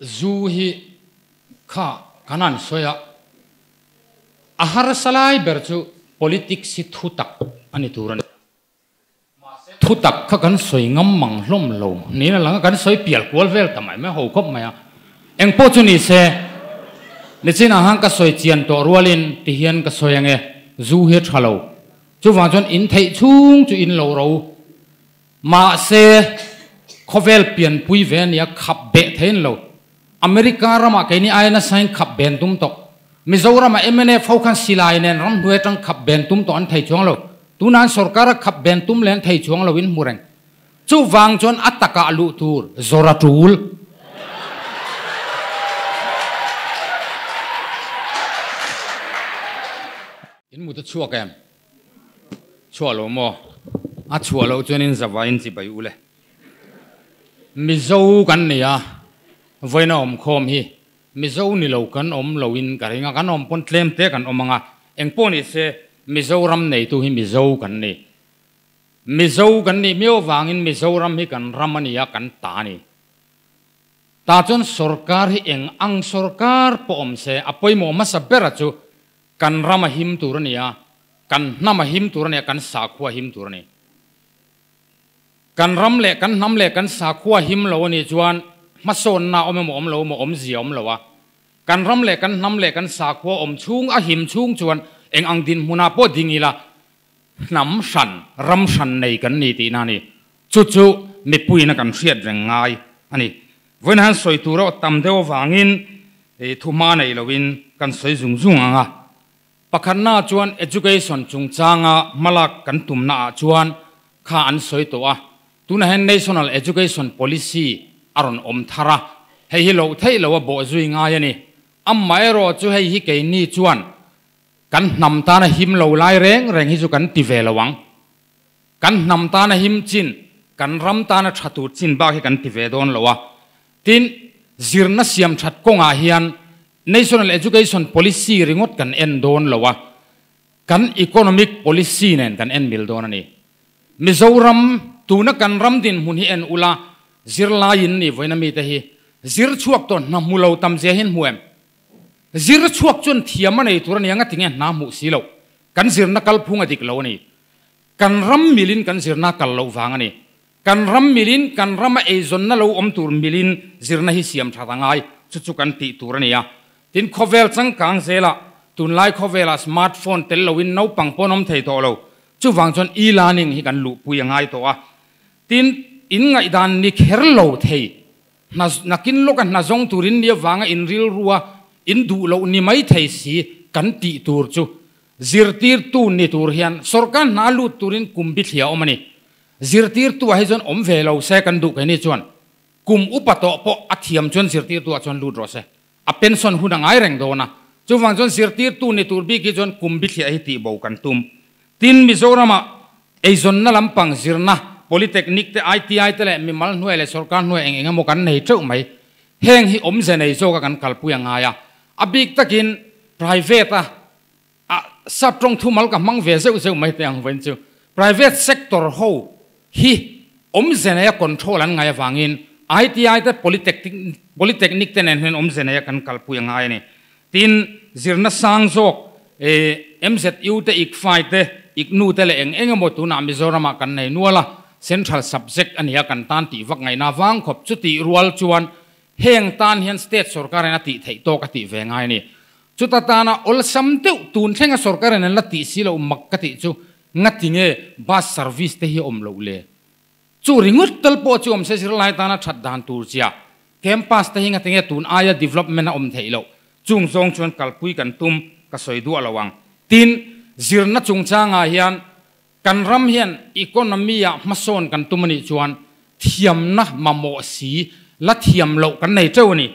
Zu hi kha kan han sawi a, a harsa lai ber chu politics hi thu tak a ni tur a ni. Thu tak kha kan sawi ngam mang hlawm lo niin a lang a, kan sawi pial kual vel ta mai mai ho khawp mai a. Eng pawh chu ni se, nichinah khan ka sawi chian tawh rualin ti hian ka sawi ange, zu hi a tha lo. Chuvang chuan in theih chhung chu in lo ro. Mahse, khawvel pianpui ve a nia, khap beh thei an lo. America ramah keini aia nasain khap ben tum tawh. Mizoramah mnf ho khan silai nen ramhnuai atang khap ben tum tawh an thei chuang lo. Tunah an sorkar a khap ben tum leh an thei chuang lo in hmu reng. Chuvang chuan a takah luh tur zawr a tul. In mut a chhuak em? Chhuah lo maw? A chhuah loh chuan in zava in chibai u le. Mizo kan ni a, vawiin a awm khawm hi Mizo ni lo kan awm lo in ka ring a, kan awm pawn tlem te kan awm ang a, engpawh ni se Mizoram neitu hi Mizo kan ni. Mizo kan nih miau avangin Mizoram hi kan ram a ni a, kan ta a ni. Tah chuan sorkar hi eng ang sorkar pawh awm se a pawimawh hmasa bera chu kan ram a him tur a ni a, kan hnam a him tur a ni a, kan sakhua a him tur a ni. Kan ram leh kan hnam leh kan sakhua him lo a nih chuan hmasawnna a awm emaw awm lo emaw awmzia a awm lo a. Kan ram leh kan hnam leh kan sakhua awm chhung a him chhung chuan eng ang dinhmunah pawh ding ila hnam hran, ram hran nei kan ni tihna a ni. Chu chu mipuiin a kan hriat reng ngai a ni. Vawiin han sawi tur erawh tam deuh avangin thuhma nei loin kan sawi zung zung ang a. Pakhatna chuan education chungchanga hmalak kan tumna ah chuan kha an sawi tawh a, tunah hian National Education Policy a rawn awm thar a, hei hi loh theih loh a bawh zui ngai a ni. Amaherawh chu hei hi keini chuan kan hnam tana him lo lai reng reng hi chu kan ti ve lo ang. Kan hnam tana him chin, kan ram tana tha tur chin bak hi kan ti ve dawn lo a. Tin, zirna siam that kawngah hian National Education Policy ringawt kan en dawn lo a, kan Economic Policy nen kan en mil dawn a ni. Mizoram, tuna kan ram dinhmun hi en ula, zirlaiin ni vawiina mite hi zir chhuak tawh hna hmu lo tam zia hi an hmu em? Zir chhuak chuan thiam a nei tur a ni anga tinge hna hmuh si loh? Kan zirna kalphung a dik lo a ni. Kan ram milin kan zirna kal loh vang a ni. Kan ram milin kan rama eizawnna lo awm tur milin zirna hi siam that a ngai, chu chu kan tih tur a ni a. Tin, khawvel changkang zelah tunlai khawvelah smart phone tel loin naupang pawn awm thei tawh lo, chuvang chuan e-learning hi kan luhpui a ngai tawh a. Tin, in ngaihdan ni kher lo thei, hna nakin lawka hna zawng turin ni avanga in rilrua in duh loh ni mai thei si kan tih tur chu zirtirtu ni tur hian sorkar hna lut turin kum bithliah a awm a ni. Zirtirtu ah hi chuan awm ve lo se kan duh keini chuan kum upa tawh pawh a thiam chuan zirtirtu ah chuan lut rawh se. A pension hun a ngai reng dawn a. Chuvang chuan zirtirtu ni tur bik hi chuan kum bithliah hi tih bo kan tum. Tin, Mizoram ah eizawnna lampang zirna, Polytechnic te, ITI te leh mimal hnuai leh sorkar hnuai eng eng emaw kan nei teuh mai. Heng hi awmze nei zawk a kan kalpui a ngai a. A bik takin private a A sap tawng thumal ka hmang ve zeuh zeuh mai teh ang vawiin chu. Private sector ho hi awmze neia control an ngai avangin ITI te Polytechnic Polytechnic te nen hian awmze neia kan kalpui a ngai a ni. Tin, zirna sang zawk MZU te, ICFAI te, IGNU te leh eng eng emaw tunah Mizoramah kan nei nual a, central subject a ni a kan tan tih vak ngaihna vang khawp. Chutih rual chuan heng tan hian state sorkarin a tih theih tawk a tih ve ngai a ni. Chuta tana awlsam deuh tun thlenga sorkarin an la tih si loh mak ka tih chu ngati nge bus service te hi a awm loh le? Chu ringawt tal pawh chu awm se zirlai tana that dan tur chia campus te hi ngati nge tun aia development a awm theih loh? Chung zawng chuan kalpui kan tum ka sawi duah lo ang. Tin, zirna chungchangah hian kan ram hian economy ah hmasawn kan tum a nih chuan thiamna mamawh si la thiam loh kan nei teuh a ni.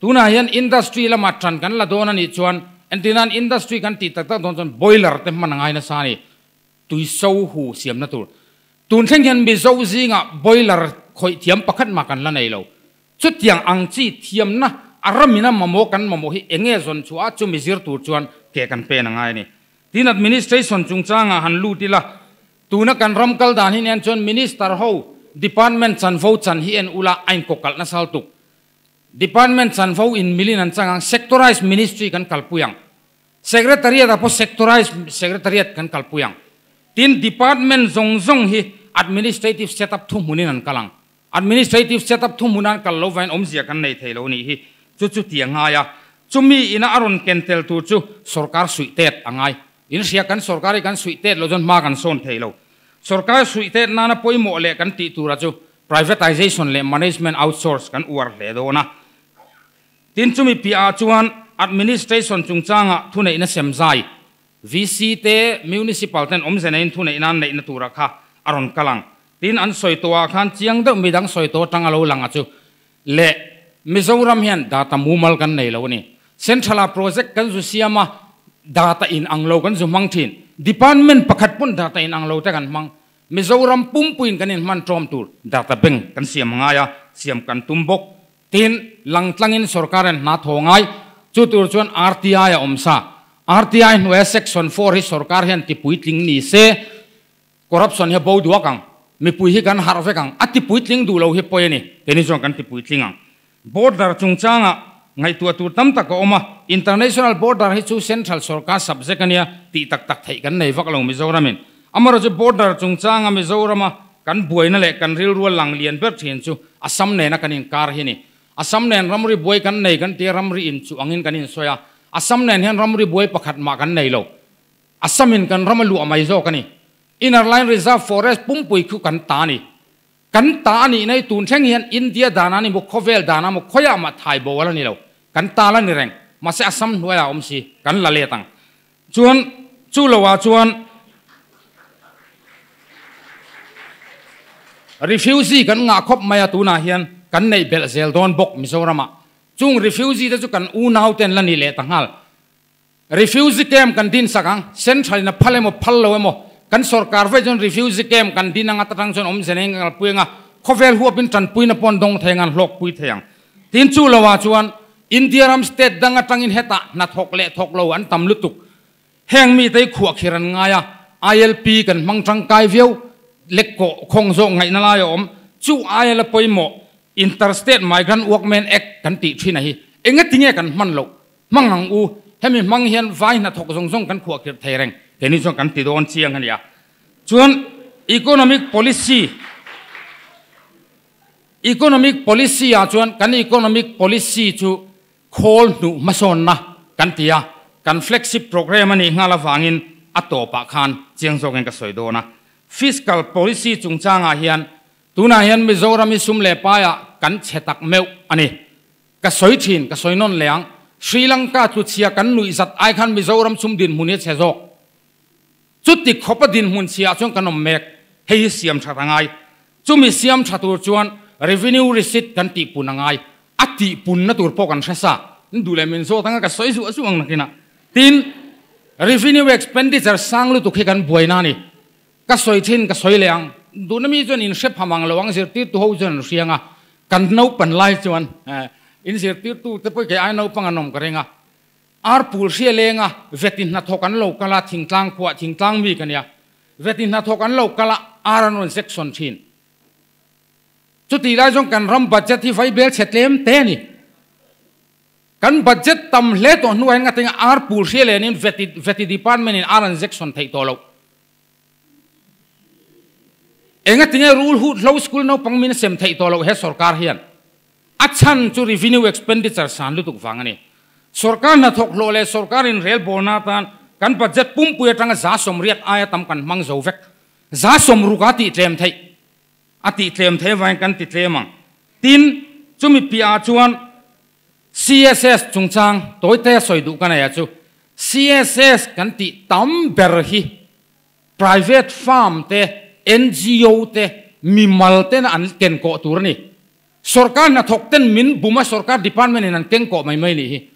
Tunah hian industry lamah tan kan la dawn a nih chuan entirnan industry kan tih tak tak dawn chuan boiler te hman a ngai nasa a ni, tui so hu siamna tur. Tun thleng hian Mizo zingah boiler khawih thiam pakhat mah kan la nei lo. Chutiang ang chi thiamna a ramina mamawh kan mamawh hi eng nge zawn chhuah a chumi zir tur chuan ke kan pen a ngai a ni. Tin administration chungchangah han lut ila, tuna kan ram kal dan hi nen chuan minister ho department chanvo chan hi en ula a inkawkalh nasa lutuk. Department chanvo in milin an chang ang, sectorized ministry kan kalpui ang. Secretariat ah pawh sectorized secretariat kan kalpui ang. Tin, department zawng zawng hi administrative setup thuhmunin an kal ang. Administrative setup thuhmuna an kal lo vain awmzia kan nei thei lo nih hi. Chu chu ti a ngai a. Chumi ina a rawn ken tel tur chu sorkar suih tet a ngai. In hria kan sorkar hi kan suih tet lo chuan hma kan sawn thei lo. Sorkar suih tet nana pawimawh leh kan tih tura chu privatization leh management outsource kan uar hle dawn a. Tin chumi piahah chuan administration chungchanga thuneihna sem zai, VC te, Municipal ten awmze neiin thuneihna an neihna tura kha a rawn kal ang. Tin an sawi tawhah khan chiang deuh midang sawi tawh atang a lo lang a chu leh Mizoram hian data mumal kan nei lo a ni. Central ah project kan zu siam a, data in ang lo kan zu hmang thin. Department pakhat pawn data in ang lo te kan hmang. Mizoram pumpuiin kan inhman tawm tur data bank kan siam ngai a, siam kan tum bawk. Tin, langtlangin sorkar in hna thaw ngai. Chu tur chuan RTI a awm sa. RTI hnuaia section 4 hi sorkar hian ti puitling ni se, corruption hi a bo duak ang. Mipui hi kan harh vek ang. A ti puitling duh lo hi pawi a ni. Keini chuan kan ti puitling ang. Border chungchangah ngaihtuah tur tam tak a awm a, international border hi chu central sorkar subject a nia tih tak tak theih kan nei vak lo Mizoramin. Amaherawhchu border chungchanga Mizorama kan buaina leh kan rilrua lang lian ber thin chu Assam nena kan inkar hi a ni. Assam nen ramri buai kan nei kan tia ramri inchuh angin kan insawi a, Assam nen hian ramri buai pakhat mah kan nei lo. Assamin kan ram a luah mai zawk a ni. Inner Line Reserve Forest pumpui khu kan ta a ni. Kan ta a nih na hi tun thleng hian India dana a ni maw, khawvel dana maw, khawiah mah thai bo a la ni lo. Kan ta la ni reng. Mahse Assam hnuaiah a awm si. Kan la let ang. Chuan chu loah chuan refugee kan ngah khawp mai a tunah hian kan neih belh zel dawn bawk Mizoramah. Chung refugee te chu kan unau ten la ni leh ta nghal. Refugee camp kan din sak ang, central in a phal emaw phal lo emaw, kan sorkar vei chuan refugee camp kan din anga ta tang chuan awmze nei ngal pui anga khawvel huapin tanpuina pawh an dawng thei ang an hlawkpui thei ang. Tin chu lo ah chuan India ram state dang atangin hetah hna thawk leh thawk lo an tam lutuk. Heng mite hi khuahkhir an ngai a, ILP kan hmang tangkai viau, lek kawh khawng zawk ngaihna lai a awm. Chu IL a pawimawh Interstate Migrant Workmen Act kan tih thin a hi engatinge kan hman loh? Hmang ang u, hemi hmang hian vai hnathawk zawng zawng kan khuahkhirh thei reng, keini chuan kan ti dawn chiang a nia. Chuan economic policy, economic policy ah chuan kan economic policy chu khawl hnuh hmasawnna kan ti a, kan flagship program a nih nghal avangin a tawpah khan chiang zawkin ka sawi dawn a. Fiscal policy chungchangah hian tunah hian Mizoram hi sum leh paiah kan chhe tak meuh a ni. Ka sawi thin, ka sawi nawn leh ang. Sri Lanka tluchhia kan nuih zat ai khan Mizoram chhum dinhmun hi a chhe zawk. Chuti khawpa dinhmun chhiah chuan kan awm mek. Hei hi siam that a ngai. Chumi siam tha tur chuan revenue receipt kan tihpun a ngai. A tihpunna tur pawh kan hre sa. Duh leh min zawt anga ka sawi zuah zuah ang nakinah. Tin, revenue expenditure sang lutuk hi kan buaina a ni. Ka sawi thin, ka sawi leh ang. Duhna mi chuan in hre pham ang lo ang, zirtirtu ho chuan an hriang a. Kan naupan lai chuan in zirtirtu te pawh kei ai naupang an awm ka ring a. Ar pul hria leng a, veti hnathawk an lo kal a, thingtlang khuah, thingtlang mi ka nia. Veti hnathawk an lo kal a, ar an rawn section thin. Chutih lai chuan kan ram budget hi vaibel chhe tlem te a ni. Kan budget tam hle tawh hnuah hian ngatinga ar pul hria lenin veti, veti department in ar an section theih tawh loh. Engatinge rul hut hlo school naupang min sem theih tawh loh he sorkar hian? A chhan chu revenue expenditure san lutuk vang a ni. Sorkar hnathawk hlawh leh sorkar inrelbawlna atan kan budget pumpui atanga 180 aia tam kan hmang zo vek. 60 a tih tlem theih. A tih tlem theih avangin kan ti tlem ang. Tin, chumi piahah chuan CSS chungchang tawite sawi duh ka nei a chu CSS kan tih tam ber hi private firm te, NGO te, mimal tena an ken kawh tur a ni. Sorkar hnathawk ten min bum a, sorkar department in an keng kawh mai mai nih hi.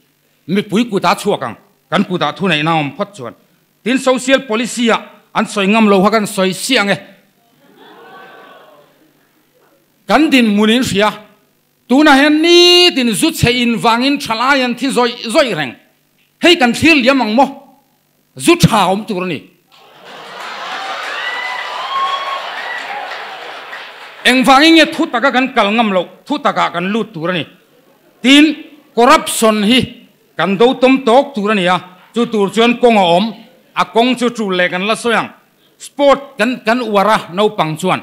Mipui kutah chhuak ang, kan kutah thuneihna a awm phawt chuan. Tin social policy ah an sawi ngam lo kha kan sawi siah ang e. Kan dinhmun in hria. Tunah hian nitin zu chhe in vangin thalai an thi zawih zawih reng. Hei kan thlir liam ang maw? Zu tha awm tur a ni. Engvangin nge thu taka kan kal ngam loh, thu takah kan lut tur a ni. Tin, corruption hi kan do tawm tawk tur a ni a, chu tur chuan kawng a awm, a kawng chu tul leh kan la sawi ang. Sport kan kan uar a naupang chuan.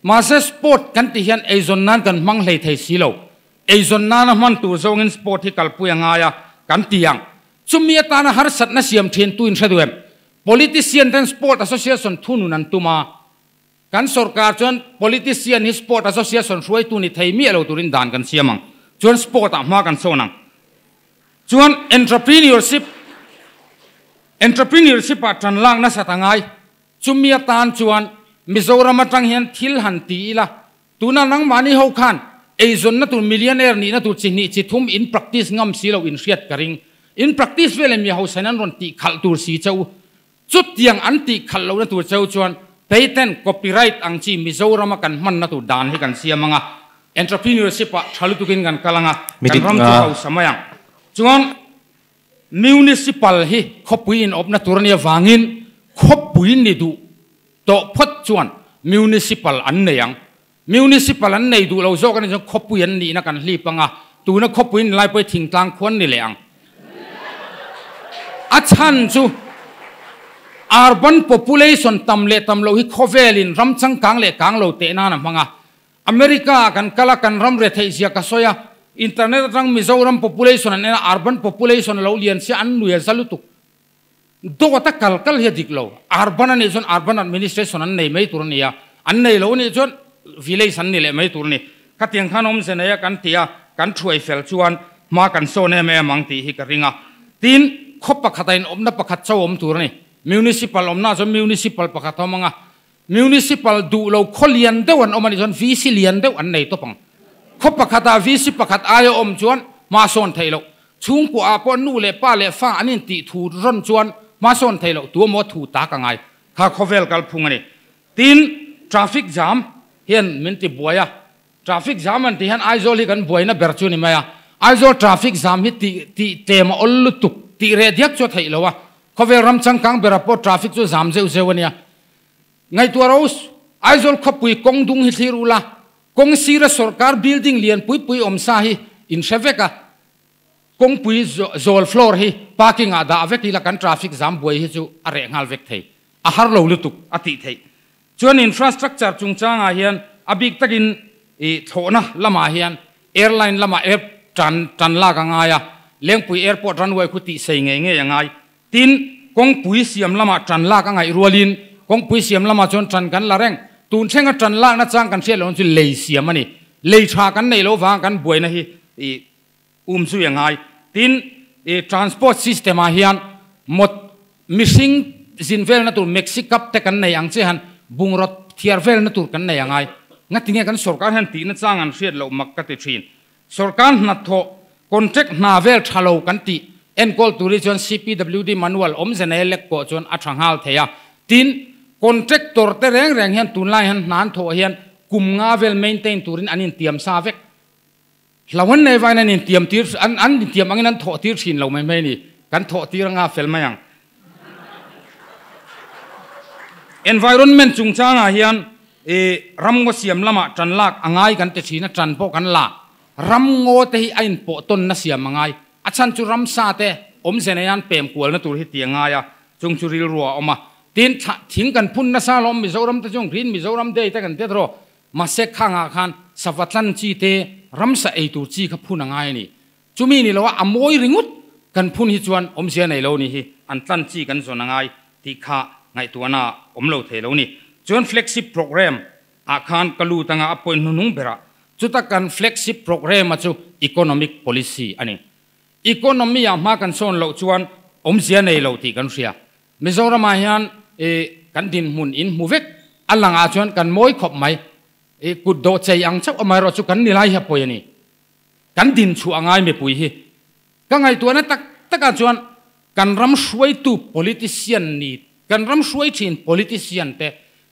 Mahse sport kan tih hian eizawn nan kan hmang hlei thei si lo. Eizawn nana hman tur zawngin sport hi kalpui a ngai a, kan ti ang. Chumi atana harsatna siam thin tu in hre duh em? Politician ten Sport Association thunun an tum a, kan sorkar chuan politician hi Sport Association hruaitu ni thei miah lo turin dan kan siam ang. Chuan sport ah hma kan sawn ang. Chuan entrepreneurship, entrepreneurship ah tan lak nasat a ngai. Chumi atan chuan Mizoram atang hian thil han ti ila, tuna nangmahni ho khan eizawnna tur millionaire nihna tur chi hnih chi thum in practice ngam si lo in hriat ka ring. In practice vel em mi hausain an rawn tih khalh tur si che u. Chutiang an tih khalh lohna tur cheu chuan patent, copyright ang chi Mizorama kan hmanna tur dan hi kan siam ang a, entrepreneurship ah tha lutukin kan kal ang a, kan ram chu hausa mai ang. Chuan Municipal hi khawpui inawpna tur a nih avangin khawpui ni duh tawh phawt chuan Municipal an nei ang. Municipal an nei duh lo zawk a nih chuan khawpui an nihna kan hlip ang a, tuna khawpui ni lai pawh hi thingtlang khuan ni leh ang. A chhan chu urban population tam leh tam loh hi khawvelin ram changkang leh kang lo teh nan a hmang a. America ah kan kal a, kan ram retheih zia ka sawi a, internet atang Mizoram population an en a, urban population a lo lian sia an nui a za lutuk. Dawt a kal kal hi a dik lo. Urban a nih chuan urban administration an nei mai tur a ni a, an nei lo a nih chuan village an ni leh mai tur a ni. Khatiang khan awmze nei a kan ti a, kan thuai fel chuan hma kan sawn em em ang tih hi ka ring a. Tin, khaw pakhat a inawmna pakhat chauh awm tur a ni. Municipal awmna ah chuan municipal pakhat a awm ang a, Municipal duh lo khaw lian deuh an awm a nih chuan VC lian deuh an nei tawp ang. Khaw pakhatah VC pakhat aia awm chuan hma sawn theih loh. Chhungkua ah pawh nu leh pa leh fa an intih thu rawn chuan hma sawn theih loh tu emaw thu tak a ngai. Kha khawvel kalphung a ni. Tin, traffic jam hian min ti buai a. Traffic jam an tih hian Aizawl hi kan buaina ber chu a ni mai a. Aizawl traffic jam hi tih tih tlem a awl lutuk tih reh diak chu a theih loh a. Khawvel ram changkang berah pawh traffic chu zam zeuh zeuh a nia. Ngaihtuah rawh, Aizawl khawpui kawng dung hi thlir ula, kawng sira sawrkar building lian pui pui awm sa hi in hre vek a, kawngpui zawl floor hi parking ah dah vek ila kan traffic zam buai hi chu a reh nghal vek thei, a har lo lutuk a tih theih. Chuan infrastructure chungchangah hian a bik takin i thlawhna lamah hian airline lamah air tan tan lak a ngai a, Lengpui airport runway khu tihsei ngei ngei a ngai. Tin, kawngpui siam lamah tan lak a ngaih rualin kawngpui siam lamah chuan tan kan la reng. Tun thlenga tan lakna chang kan hriat lohna chu lei siam a ni. Lei tha kan neih loh vanga kan buaina hi i um zui a ngai. Tin, i transport system ah hian mawt mihring zin velna tur maxi cab te kan nei ang che han bungraw thiar velna tur kan nei a ngai. Ngatinge kan sorkar hian tihna chang an hriat loh mak ka ti thin. Sorkar hnathawh contract hna vel tha lo kan tih enkawl tur hi chuan CPWD manual awmze nei lek pawh chuan a tha nghal thei a. Tin, contractor te reng reng hian tunlai hian hna an thawh hian kum nga vel maintain turin an intiam sa vek. Hlo an nei vaiin an intiam tir an an intiam angin an thawh tir thin lo mai mai a ni. Kan thawh tir anga fel mai ang. Environment chungchangah hian I ramngaw siam lamah tan lak a ngai kan ti thin a, tan pawh kan la. Ramngaw te hi a inpawh tawnna siam a ngai. A chhan chu ramsa te awmze nei an pem kualna tur hi ti a ngai a, chung chu rilru a awm a. Tin, thla thing kan phun nasa alawm Mizoram te chuan Green Mizoram Day te kan tet rawh. Mahse khangah khan sava tlan chi te ramsa ei tur chi kha phun a ngai a ni. Chumi ni loa a mawi ringawt kan phun hi chuan awmzia nei lo ni hi an tlan chi kan zawn a ngai tih kha ngaihtuahna awm lo thei lo ni. Chuan flagship program ah khan ka lut anga a point hnuhnung berah chuta kan flagship program a chu economic policy a ni. Economy ah hma kan sawn loh chuan awmzia nei lo tih kan hria. Mizoram ah hian kan dinhmun in hmu vek a langah chuan kan mawi khawp mai. Kut dawh chei ang chauh amaherawhchu kan ni lai hi a pawi a ni. Kan din chhuah a ngai mipui hi. Ka ngaihtuahna tak takah chuan kan ram hruaitu politician ni, kan ram hruai thin politician te,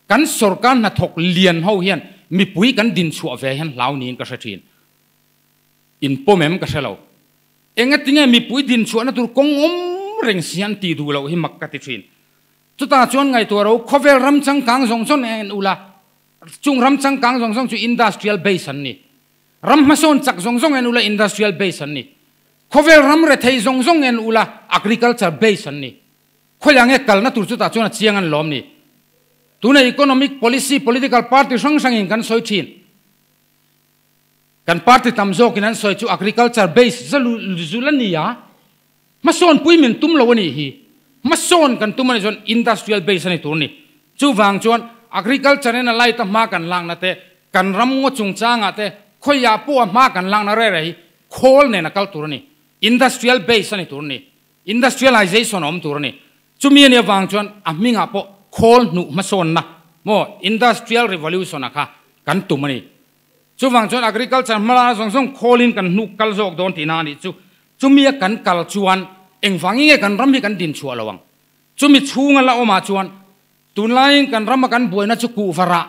kan sorkar hnathawk lian ho hian mipui kan din chhuah ve hian hlau niin ka hre thin. In pawm em ka hre lo. Engatinge mipui din chhuahna tur kawng awm reng si an tih duh loh hi mak ka ti thin. Chutah chuan ngaihtuah ro khawvel ram changkang zawng zawng en ula, chung ram changkang zawng zawng chu industrial base an ni. Ram hmasawn chak zawng zawng en ula industrial base an ni. Khawvel ram rethei zawng zawng en ula agriculture base an ni. Khawiah nge kalna tur chutah chuan a chiang an lawm ni. Tuna economic policy political party hrang hrangin kan sawi thin. Kan party tam zawkin an sawi chu agriculture base zul a ni a, hmasawn pui min tum lo a nih hi. Hmasawn kan tum a nih chuan industrial base a ni tur a ni. Chuvang chuan agriculture in a light a hma kan lakna te, kan ram ngaw chungchangah te, khawiah pawh a hma kan lakna reh reh hi khawl nen a kal tur a ni. Industrial base a ni tur a ni. Industrialization a awm tur a ni. Chumi a nih avang chuan a hmingah pawh khawl hnuh hmasawnna maw Industrial Revolution a kha kan tum a ni. Chuvang chuan agriculture hmalakna zawng zawng khawlin kan hnuk kal zawk dawn tihna a nih chu. Chumi a kan kal chuan engvangin nge kan ram hi kan din chhuah lo ang? Chumi chhunga la awmah chuan tunlaiin kan rama kan buaina chu kuhva rah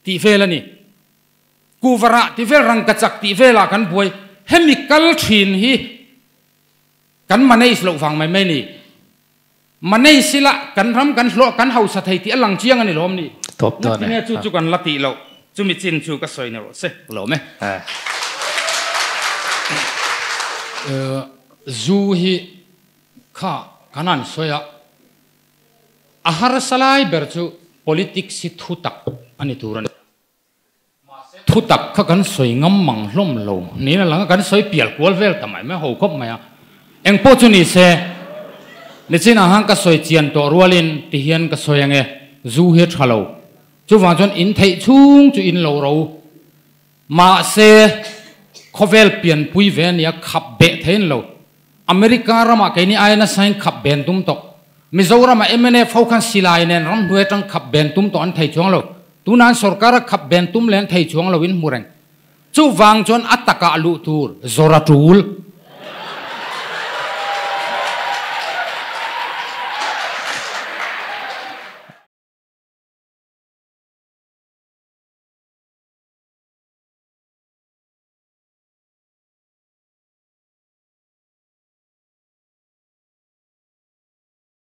tih vel a ni. Kuhva rah tih vel rangkachak tih velah kan buai. Hemi kal thin hi kan manage loh vang mai mai a ni. Manage ila kan ram kan hlawh kan hausa thei tih a lang chiang a ni lawm ni. Tawp dawn e. Ngatinge chu chu kan la tih loh. Chumi chin chu ka sawi ni rawh se. Lawm e. Zu hi kha kan han sawi a, a harsa lai ber chu politics hi thu tak a ni tur a ni. Thu tak kha kan sawi ngam mang hlawm lo niin a lang a, kan sawi pial kual vel ta mai mai ho khawp mai a. Eng pawh chu ni se, nichinah khan ka sawi chian tawh rualin ti hian ka sawi ange, zu hi a tha lo. Chuvang chuan in theih chhung chu in lo ro. Mahse, khawvel pianpui ve a nia, khap beh thei an lo. America ramah keini aia nasa in khap ben tum tawh. Mizoramah mnf ho khan silai nen ramhnuai atang khap ben tum tawh an thei chuang lo. Tunah an sorkar a khap ben tum leh an thei chuang lo in hmu reng. Chuvang chuan a takah luh tur zawr a tul.